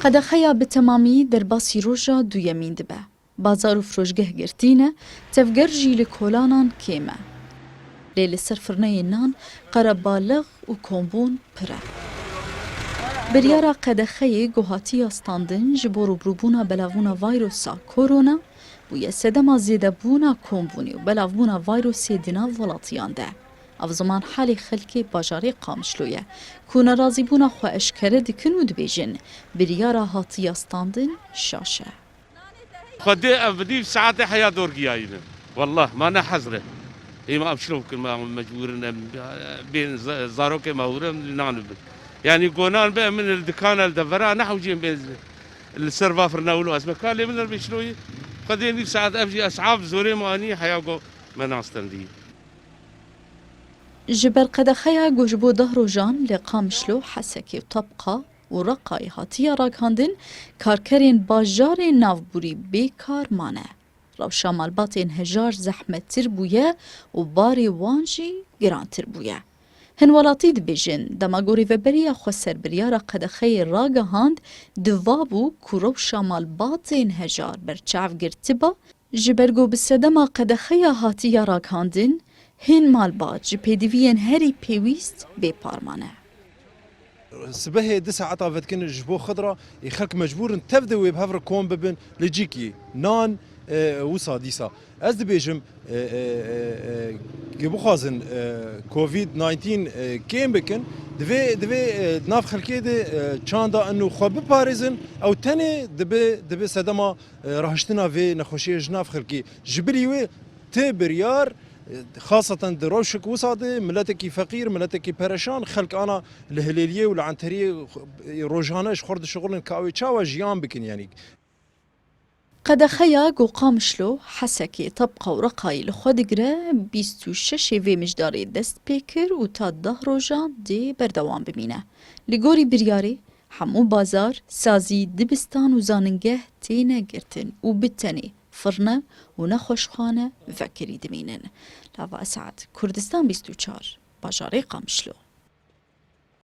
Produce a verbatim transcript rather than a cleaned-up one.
Qedexeya bi temamî derbasî roja duyemîn dibe. Bazar û firoşgeh girtî ne, tevger jî li kolanan kêm e. Lê li ser firneyên nan, qerebalix û kombûn pir e. Biryara qedexeyê ku hatiye standin ji bo rûbirûbûna belavbûna vayrosa korona, bûye sedema zêdebûna kombûnê û belavbûna vayrosê di nav welatiyan de. Ev ziman halê xelkê bajarê Qamişlo ye, ku nerazîbûna xwe eşkere dikin û dibêjin, biryara hatiye standin şaş e. Xwedê ev nîv saetê heya dor giyayîne. Wallah, ma ne hezre. Ê ma em şilo bikin, ma mecbûr in em bên za-, zarokê ma hûre em nan bibin. Yanî gonan be em li dikan el devera nehewcên bên li ser va firna wilo ez me kalê min er bê şiloyê. Xwedê nîv saet ev jî esaf zorê me anî heya go me nastendî. Ji ber qedexeya ku ji bo deh rojan li Qamişlo, Hesekê û Tebqa û Reqayê hatiye ragihandin, karkerên bajarên navborî bê kar mane. Rewşa malbatên hejar zehmettir bûye û barê wan jî girantir bûye. Hin welatî dibêjin, dema ku Rêveberiya Xweser biryara qedexeyê ragihand, divabû ku rewşa malbatên hejar berçav girtiba, ji ber ku bi sedema qedexeya hatiye ragihandin, hin malbat ji pêdiviyên herî pêwîst bê par mane. Sibehê du saeta vedikin ji bo xidra, ê xelk mecbûr in tev de wê bi hev re kom bibin, li cîkî nan, e, wisa dîsa. Ez dibêjim, e, e, e, e, ku bixwazin, e, covid nineteen, e, kêm bikin, divê, divê, e, nav xelkê de, e, çanda ino xwe biparêzin, ew tenê dibe, dibe sedema, e, rahiştina vê nexweşiyê ji nav xelkê. Ji bilî wê tê biryar, e, xaseten di rewşek wisa de, miletekî feqîr, miletekî pereşan, xelk ana li hilêliyê û li enteriyê, e, rojane ji xwe re dişixulin ka ew ê çawa jiyan bikin, yanî. Qedexeya ku Qamişlo, Hesekê, Tebqa û Reqayê li xwe digire, bîst û şeş ê vê mijdarê dest pê kir û ta deh rojan dê berdewam bimîne. Li gorî biryarê, hemû bazar, sazî, dibistan û zanîngeh têne girtin û bi tenê firne û nexweşxane vekirî dimînin. Lava Esad, Kurdistan bîst û çar, bajarê Qamişlo.